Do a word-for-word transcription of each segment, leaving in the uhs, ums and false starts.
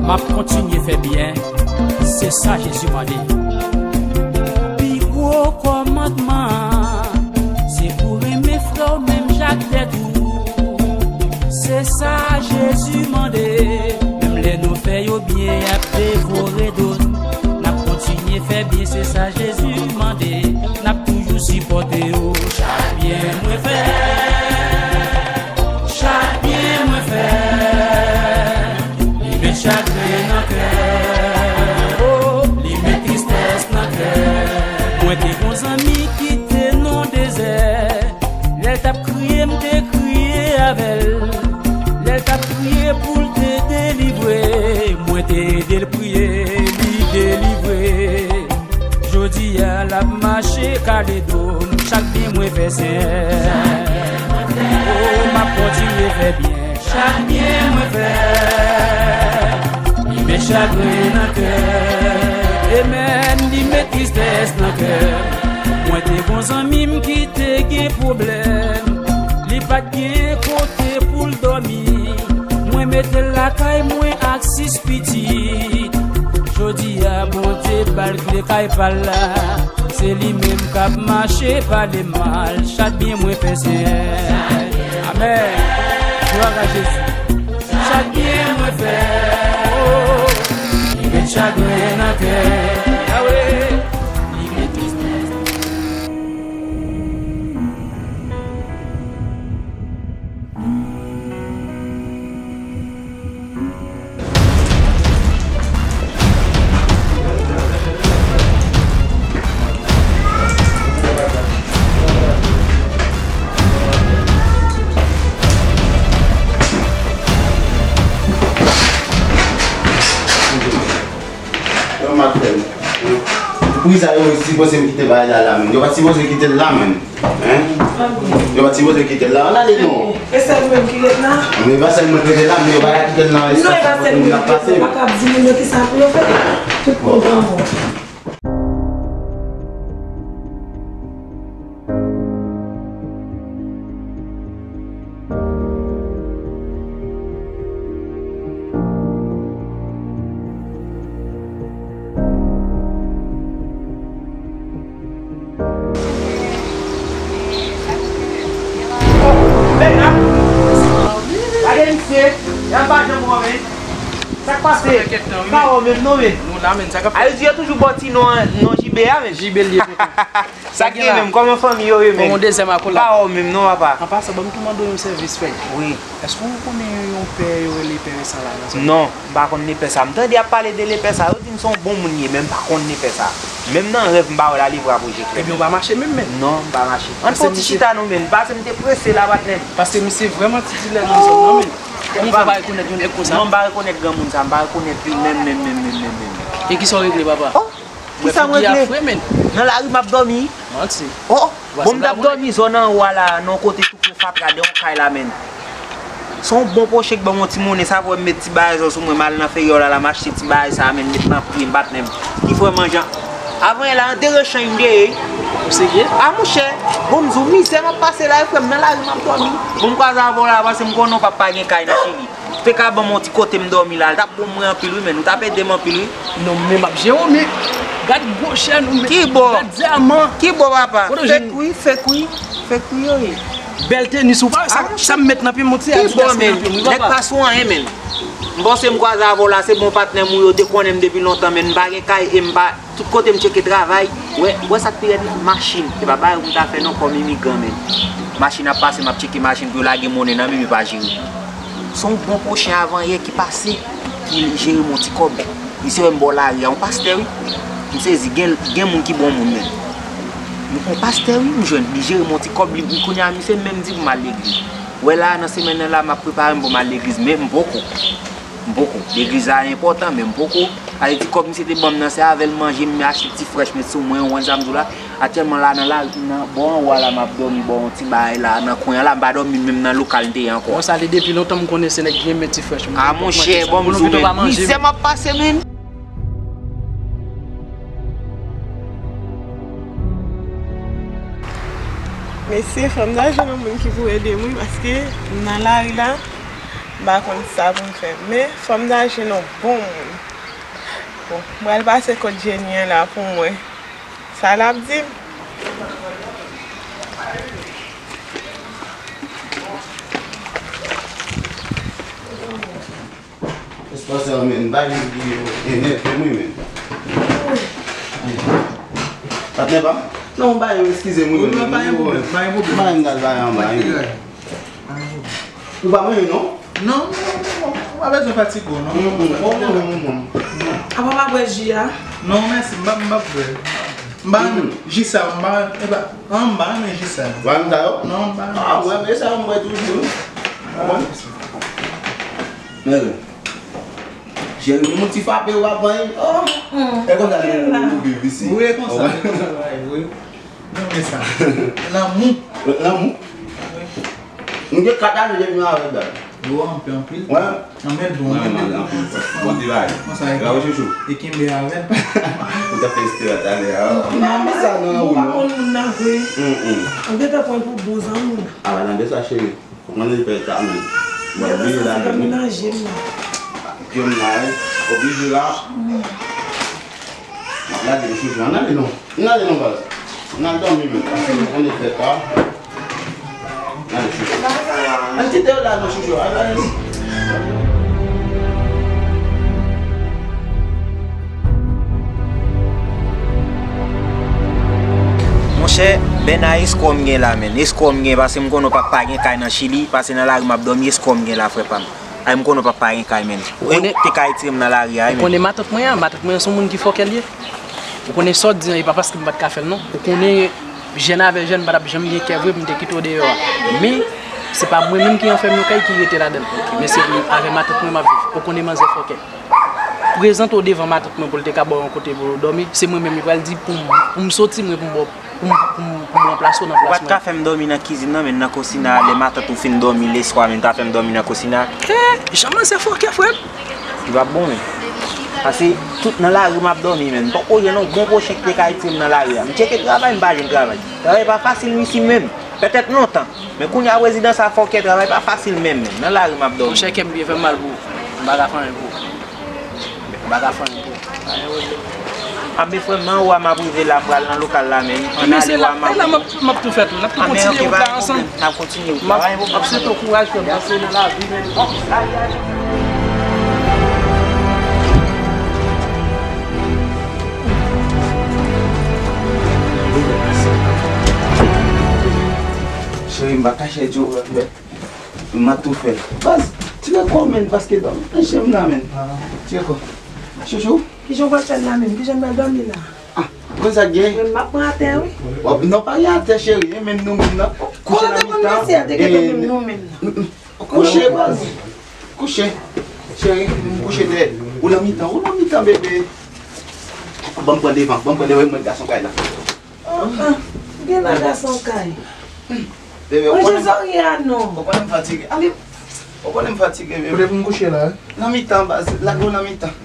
M ap kontinye fè byen, se sa Jezi mande. Pi gwo kòmandman an, se pou renmen frè w menm jan tèt ou. Se sa Jezi mande. Menm lè nou fè yo byen, y ap devore do n. N ap kontinye fè byen, se sa Jezi mande. N ap toujou sipòte yo. Chak byen mwen fè, chak byen mwen fè, li met chagren nan kè, oh, li met tristès nan kè. Mwen te gon zanmi ki te nan dezè. Lè l t ap kriye, m te kriye avè l. Lè l t ap kriye pou l te delivre, mwen te ede l priye, li delivre. Jodi a, l ap mache kale do m, chak byen mwen fè, Senyè. O, m ap kontinye fè byen, chak byen mwen fè, li met chagren nan kè. Amèn, li met tristès nan kè. Mwen te gon zanmi m ki te gen pwoblèm. Li pa t gen kote pou l dòmi. Mwen mete l lakay mwen ak sis pitit. Jodi a, Bondye ba l kle kay pa l la. Se li menm k ap mache pale mal. Chak byen mwen fè, Senyè. Amèn. Glwa a Jezi. Chak byen mwen fè, oh, li met chagren nan kè. Yawe, li met tristès. Yo, m ap fè l. Pou kisa yo sipoze m kite bagay la la menm? Yo pa t sipoze kite l la menm. Hein? Yo pa t sipoze kite l la. Ann ale non. E sèl mwen ki ret la? Men e pa sèl mwen ki ret la, men yo pa ka kite l nan espas sa kote moun ap pase. Non, e pa sèl mwen ki ret la. Yo pa ka di moun yo kisa pou yo fè. Tout moun pran bon. Gade misye, y ap pa janm wè, men. Sa k pase? Sa fè kèk tan, wi, men. Pa wè menm non, men. Nou la, men, sa k ap fèt? Ayiti yo toujou ba w ti non, non J B a, men. J B l ye, tonton. Sa k gen menm, kòman fanmi yo ye, men? Bon, yon dezyèm akòl la. Pa wè w menm non, papa. An pasan, ban m tou mande w yon sèvis, frè. Wi. Èske w konnen yon pè yo rele pè Vincent la nan zòn nan? Non, m pa konn lepè sa. M tande y ap pale de lepè sa. Yo di m se yon bon moun li ye, men m pa konn lepè sa. Menm nan rèv, m pa wè l ale bra kwoze frè. Ebyen, w pa mache menm, men. Non, m pa mache. Ann fè yon ti chita non, men. Pase m te prese la, patnè m. Paske misye vrèman ti dilè nan zòn nan, men. Kòman w fè pa rekonèt yon nèg konsa? Non, m pa rekonèt granmoun sa, m pa rekonèt li menm, menm, menm, menm, menm, menm. E kisa w regle, papa? Oh, kisa m regle? Figi a fre, men. Nan lari m ap dòmi. Manti. Oh, bon, m t ap dòmi zòn anwo a la, nan yon kote tou pre fatra, dèyè yon kay la, men. Se yon bon pwoche k ban m yon ti monnen, sa fè m met ti bagay sa sou mwen, m al nan Ferriol la, la, m achte ti bagay sa, men, met nan pri m, patnè m. Ki fè manje an. Avan yè la, an dere chanj m te ye. Ou serye? A, monchè, bon, m di w, mizè m ap pase la, wi, frè m, nan lari m ap dòmi. Bon, m kwaze avè w la, paske m konnen w p ap pa gen kay nan Chili. Ou te ka ban m yon ti kote m dòmi la, l t ap bon mwen anpil, wi, men, ou t ap ede m anpil, wi. Non, men m ap jere w, men gad gwo chèn ou, men. Ki bò? Gad dyaman. Ki bò, papa? Kote w jwenn? Fake, wi, fake, wi. Fake, wi, yo ye. Bèl tenis ou pa wè sa, sa m met nan pye m, yon ti Adidas met nan pye m, wi, papa. Nèg pa sou anyen, men. M panse m kwaze avè w la, se bon patnè m ou ye, ou te konnen m depi lontan, men m pa gen kay e m pa, tout kote m tcheke travay, wè, wè sa k pi rèd la, machin. Se pa bagay pou m ta fè non kòm imigran, men. Machin ap pase, m ap tcheke machin pou yo lage monnen nan men m, yo pa jere. Se yon bon pwochen avan yè ki pase, ki jere m yon ti kòb. Misye wè m bò lari a, yon pastè wi. M sezi, gen, gen moun ki bon moun menm. Yon pastè wi, m jwenn, li jere m yon ti kòb, li, kounye a misye menm di pou m al legliz. Wè la, nan semèn nan la, m ap prepare m pou m al legliz, men m poko. M poko. Legliz la enpòtan, men m poko. Sa vle di kòb misye te ban m nan, se avè l manje, m achte ti frèch, met sou mwen, ou konn sa m di w la. Aktyèlman la, nan la, nan bò anwo a la, m ap dòmi bò yon ti bagay la, nan kwen an la, m pa dòmi menm nan lokal m te ye ankò. Bon, sa li depi lontan m konnen se nèg ki renmen ti frèch. A, monchè, bon, m di w, men, mizè m ap pase, men. Mesye, fò m ta jwenn yon moun ki pou ede m, wi, paske m nan lari la. M pa konn sa pou m fè, men fò m ta jwenn yon bon moun. Bon, m pral pase kot Jenny an la pou m wè sa l ap di m. Espas la, men, bay li, li enève m, wi, men. Patnè pa m? Non, bay, eskize m, wi, men. Wi, pa gen pwoblèm, pa gen pwoblèm. Bay m, bay anba, wi, men. Ou pa manje, non? Non, non, non, non. Ou pa bezwen fatige w, non. Mm, mm. Ou pa bezwen, mm, mm. Apa w pa bwè ji a? Non, mèsi, m pa, m pa bwè. M pa renmen ji sa, m pa, e pa, an, m pa renmen ji sa. Ou pa renmen sa yo? Non, m pa renmen. Ah, mwen, men sa, m bwè toujou. Mwen. Men, cheri, yon ti frape, w ap vann. Oh. Mm. E konsa nou, nou, nou viv isi. Wi, e konsa, e konsa, wi. Mwen renmen sa. Lanmou. Lanmou? Wi. M gen kat ane depi m avè l, dad. Yo, anpil, anpil. Wè. Anmèd bon. Mwen renmen l anpil. Bon ti bagay. Konsa e. Bravo, chouchou. E kenbe avè l. Ou ta fè istwa talè a. Nan men sa nan ou non. Ou pa konn moun nan vre. Mm, mm. Ou gentan pran l pou bon zanmi w. A, pa nan de sa, cheri. Fòk mwen fè sa, men. Mwen vini la, men. Mwen menm nan je m la. Je m la, wi. Oblije la. Mm. M ap lage l, chouchou. Ann ale non. Ann ale non, baz. Ann al dòmi menm. Paske nou konnen fèt la. Ann ale, chouchou. Ann kite yo la non, chouchou. Ann ale. Monchè, Bèna, èske w m gen la, menn? Èske w m gen? Paske m konnen w p ap pa gen kay nan Chili, paske nan lari m ap dòmi, èske w m gen la, frè pa m? Ay, m konnen w p ap pa gen kay, menn. Ou te ka retire m nan lari a, wi, menn. Ou konnen matant mwen an, matant mwen an se yon moun ki fòkè l ye. Ou konnen sa w di an, e pa paske m pa t ka fè l non. Ou konnen jèn avè jèn, m pa t ap janm gen kè vre pou m te kite w deyò a. Men, se pa mwen menm ki anfèm yon kay ki rete ladan l. Men se avè matant mwen m ap viv. Ou konnen manzè fòkè. Prezante w devan matant mwen pou l te ka ba w yon kote pou w dòmi. Se mwen menm li pral di pou m, pou m soti mwen pou m ba w pou m, pou m, pou m ranplase w nan plas mwen. Ou pa t ka fè m dòmi nan kizin nan, men nan kosina, lè matant ou fin dòmi leswa, men ou ta fè m dòmi nan kosina. Eh, jan manzè fòkè, frè m. Li p ap bon, men. Paske tout nan lari m ap dòmi, men. M poko jwenn yon bon pwochen ki te ka retire m nan lari a. M tcheke travay, m pa jwenn travay. Travay pa fasil, wi, isi menm. Petèt lontan. Men kounye a, prezidans a fòkè, travay pa fasil menm, men. Nan lari m ap dòmi. Monchè, kè m byen fè m mal pou ou. M pa ka fè anyen pou ou. M pa ka fè anyen pou ou. Anben, frè m, nan ou a m ap rive la, m pral nan lokal la menm. Ann ale ou a m ap. Anben, se la, la m ap, m ap tou fè tou. N ap tou kontinye wout la ansanm. N ap kontinye wout la. M ap, m ap swete w kouraj, frè m, paske nan lavi menm. Cheri, m pa kache di w, frè m. M ap tou fè l. Baz, tire kò w, menn, paske dòmi nan je m la, menn. Tire kò. Chouchou. Kijan w pral fè l la menm? Kijan m pral dòmi la? Ah, konn sa k gen? Mwen, m ap pran atè, wi. W ap, non, pa gen atè, cheri, e menm nou menm nan. Kouche nan mitan. Kouche, baz. Kouche. Cheri, m kouche dèyè. Ou nan mitan, ou nan mitan, bebe. Ban m pran devan, ban m pran devan, mwen gason kay la. Oh, ah, gen la gason kay. Bebe, ou konnen m fatige. Ou konnen m fatige. Ale. Ou konnen m fatige, bebe. Kote pou m kouche la? Nan mitan, baz. Lage w nan mitan.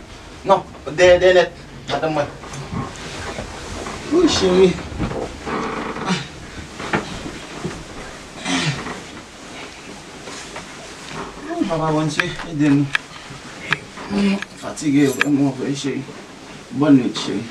Non, dèyè, dèyè nèt. Madanm mwen. Wi, cheri. Papa Bondye, ede nou. Fatige, vrèman, vre, cheri. Bòn nwit, cheri.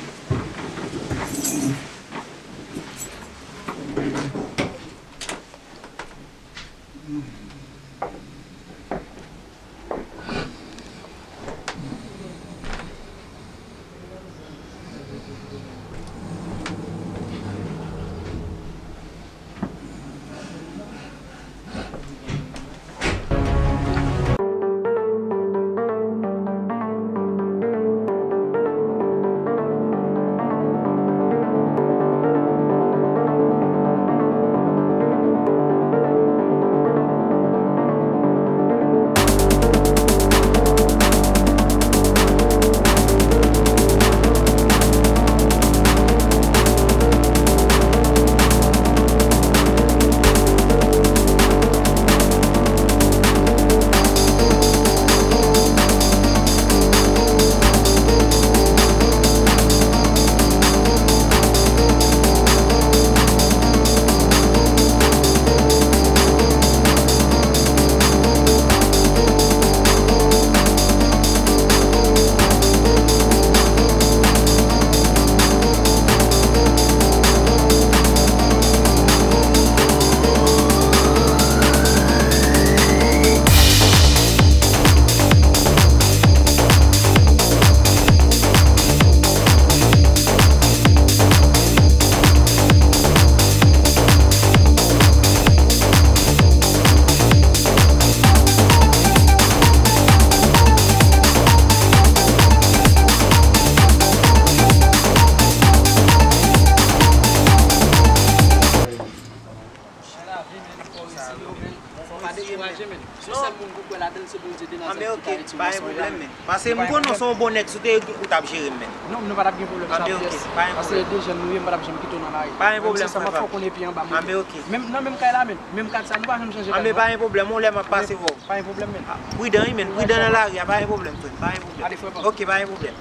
Chanje, men. Se sèl moun pou kwè ladan l, se Bondye de Nazarèt ki ka retire w ansanm avè nou. Pase m konnen w se yon bon nèg, si w te ou t ap jere m, men. Non, nou pa t ap gen pwoblèm sa, pyès. Paske de jèn nou ye, m pa t ap janm kite w nan lari. Pa gen pwoblèm, frè pa m. Menm nan menm kay la, men. Menm kad sa, nou pa janm chanje kad, non. Pa gen pwoblèm, yon lè m ap pase wè w. Pa gen pwoblèm, men. Pridan, wi, men. Pridan nan lari a, pa gen pwoblèm, frè m. Pa gen pwoblèm. Gade, frè pa m. Ok, pa gen pwoblèm.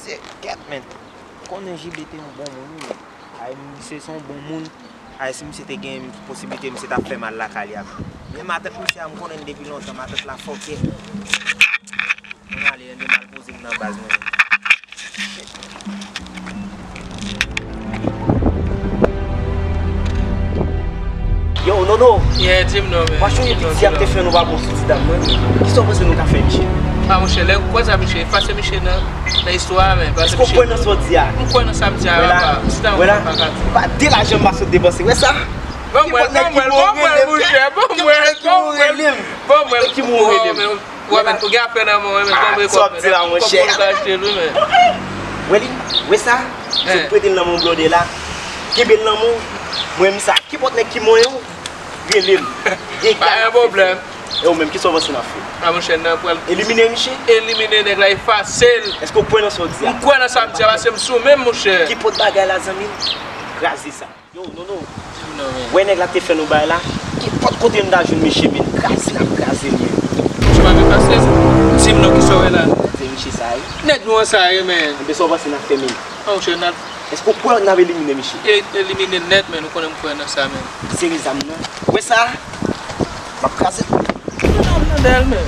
Se kèt, men. Konnen J B te yon bon moun, wi, men. Ay, misye se yon bon moun. Ay, si misye te gen posiblite, misye t ap fè mal lakay li a. Men matant misye a, m konnen l depi lontan, matant la fòkè. Mwen ale, ann mal poze m nan baz mwen. Yo, Nono! Yeah, di m non, men. Mwen chonje piti a te fè nou pa bon sou ti dam nan. Kisa w panse nou ka fè, Michel? Ah, monchè, lè ou kwè sa, Michel, efase Michel nan, nan istwa a, men. Èske w kwè nan sa w di a? M kwè nan sa m di a, papa. Ti dam nan pa ka di. Pa de lajan m pa sot depanse. Wè sa? Bon, mwen, bon, mwen, bon, mwen, monchè, bon, mwen, bon, mwen, bon, mwen, bon, mwen, bon, mwen, Wè, men, ou gen afè nan men w, men, konbyen kòb, men, konbyen kòb pou nou ka achte l, wi, men. Wè li, wè sa? Se prete l nan men blòdè la. Kenbe l nan men w. Mwen menm sa, kenpòt nèg ki manyen w, rele m. Pa gen pwoblèm. E ou menm, kisa w panse n ap fè? A, monchè, n ap pral elimine misye? Elimine nèg la, efase l. Èske w kwè nan sa w di a? M kwè nan sa m di a, paske m sou men m, monchè. Kenpòt bagay la, zanmi m, kraze sa. Yo, Nono. Di m non, men. Wè nèg la te fè nou bagay la. Kenpòt kote m ta jwenn misye, men kraze l ap kraze l, men. Misye pa gen pasyans. Di m non, kisa w wè la? Se misye sa ye. Nèg nou an sa ye, men. Enben, sa w panse n ap fè, men? An, monchè, n ap... Èske w kwè n ap elimine misye? E, elimine nèt, men, ou konnen m kwè nan sa, men. Sere zam nan. Wè sa? M ap kraze l. Nan dèyè l, men.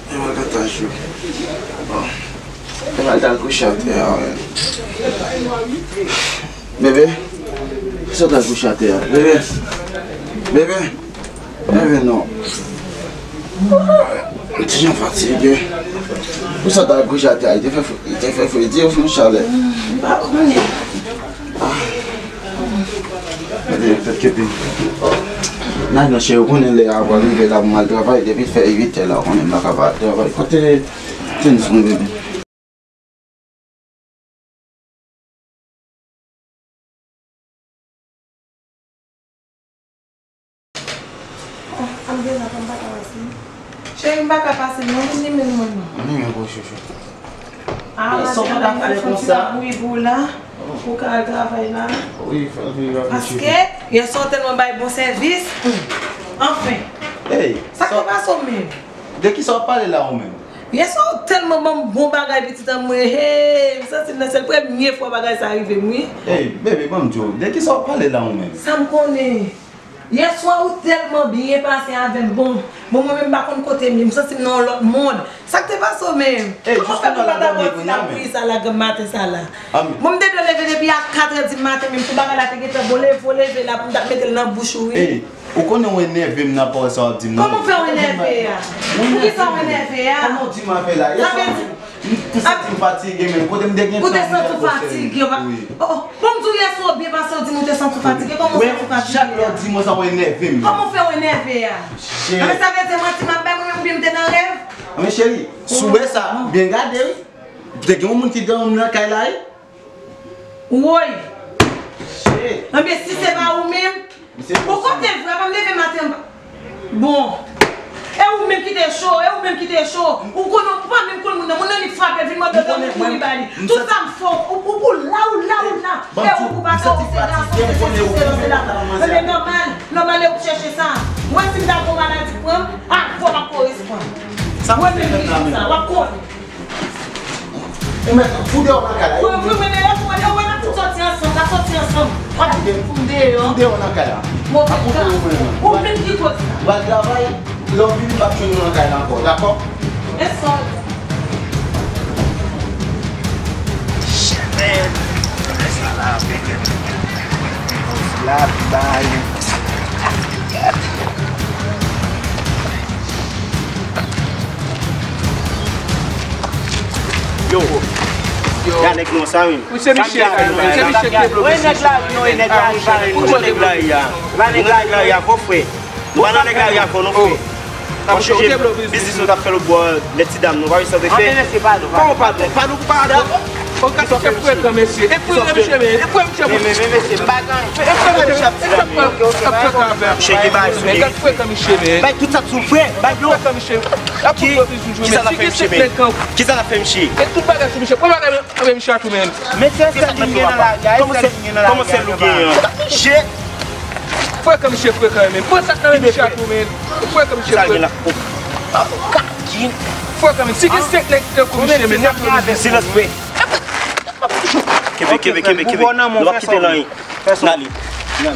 E mwen gentan jou. Bon. E mwen al kouche atè a, wi. Bebe, kisa w t al kouche atè a? Bebe, bebe, bebe, non. M ti jan fatige. Kisa w t al kouche atè a? Li te fè, li te fè fredi oubyen chalè? M pa konnen. Ah. Gade, tèt kete. Nan, non, cheri, ou konnen lè a pral rive la pou m al travay. Depi fè uit è la, ou konnen m pa ka pa al travay. Kote tens mwen, bebe? Cheri, m pa ka pase non, ni men mwen non. Ni men pou chouchou. Ah, maten an, m pral fè yon ti labouyi pou ou la, pou w ka al travay la. Wi, fè l vini rapid. Paske yèswa w tèlman bay bon sèvis. Anfen. Sa k te pase w menm? De kisa w ap pale la ou menm? Yèswa w tèlman ban m bon bagay pitit an mwen. Hey, m santi m nan sèl premye fwa bagay sa rive m wi. Hey, bebe, ban m di w, de kisa w ap pale la ou menm? Sa m konnen. Yèswa ou tèlman byen pase avè m. Bon, bon, mwen menm m pa konn kote m ye. M santi m nan yon lòt mond. Sa k te pase w menm? Kòman fè nou pa ta pran ti labouyi sa la granm maten sa la? Bon, m te dwe leve depi a katrè di maten menm pou bagay la te gentan bon, leve w leve la pou m ta mete l nan bouch ou wi. Ou konnen w enève m nan pawòl sa w ap di m nan. Kòman w fè w enève a? Poukisa w enève a? Kòman w di m afè la? Sa vle di, m te santi m fatige menm. Kote m te gen tan pou m fè. Ou te santi w fatige? Wi. Oh, oh. Bon, m di w yèswa w byen pase, w di m ou te santi w fatige. Kòman w santi w fatige a? Chak lè w di mwen sa, w enève m. Kòman w fè w enève a? Anben sa vle di manti m ap bay mwen menm oubyen m te nan rèv? Anben cheri, si w wè sa, byen gade wi. Te gen yon moun ki dòmi nan kay la wi. Woy! Ebyen, si se pa ou menm, bon, kote l vrèman? M leve maten, m pa. Bon. E ou menm ki te cho, e ou menm ki te cho. Ou konnen, ou pa menm konn moun nan. Moun nan li frape, vin mande pou ou kouri ba li. Tout sa m fè, ou, ou, ou la, ou la, ou la. E ou, ou pa fè, ou se gason, se sesi, se la, se la. Ebyen, nòmal, nòmal, e ou k chèche sa. Ou wè si m ta gon maladi k pran m, a, fò m ap korespon. Ou wè menm ki jou sa, w ap konnen. Ou mèt fout deyò nan kay la. Wi, wi, men lè pou mwen, wè n ap fout sòti ansanm, n ap sòti ansanm. W ap fout deyò. Fout deyò nan kay la. Move tan. Ou menm ki koz sa. Ou al travay, lè w vini, m p ap jwenn ou nan kay la ankò, dakò? E sòt. Chèmen. Sa la, bebe. La bay. Yo. Yo. Gade nèg nou sa, wi. Wi, se Michel, wi, se Michel ki te bloke. Wi, nèg la, non, nèg la, nèg la, nèg la, nèg la, gwo frè. Nou pa nan nèg la, gwo frè, non, frè. Mwen chèche biznis nou t ap fè lòt bò, lè ti dam nou, pa wi, sa te fè. Kòman padon? Padon, padon. O gad se frekan mesye. E frekan mesye men. E frekan mesye men. Men, men, men, mesye, m pa gen anyen. E frekan mesye. E frekan, e frekan avè m. Mesye, gen bagay sou li. Gad frekan mesye men. Bay tout sa sou frè, bay dlo. Frekan mesye. Ki, kisa n ap fè mesye men? Kisa n ap fè mesye? E tout bagay sou mesye. Pran bagay men, avè mesye a tou men. Men se sèl li gen nan lari a, e sèl li gen nan lari a. Kòman sèl ou gen an? Mesye. Frekan mesye frekan men. Pran sa nan men mesye a tou men. Frekan mesye frekan. Frekan men. Si gen senk nèg tankou mesye men, n ap fè yon biznis. Silans, frè. Kenbe, kenbe, kenbe, kenbe. Nou p ap kite l anyen. N ale. N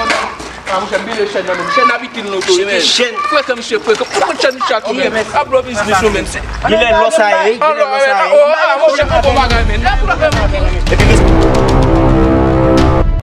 ale. A, monchè, m bliye chèn nan men. Chèn abitin loto, wi, men. Frekan, mesye, frekan. Ou konn chèn misye a tou, men. Ap lò biznis nou, men. Genlè lò sa ye, genlè lò sa ye. A, monchè, bon bagay, men. Epi,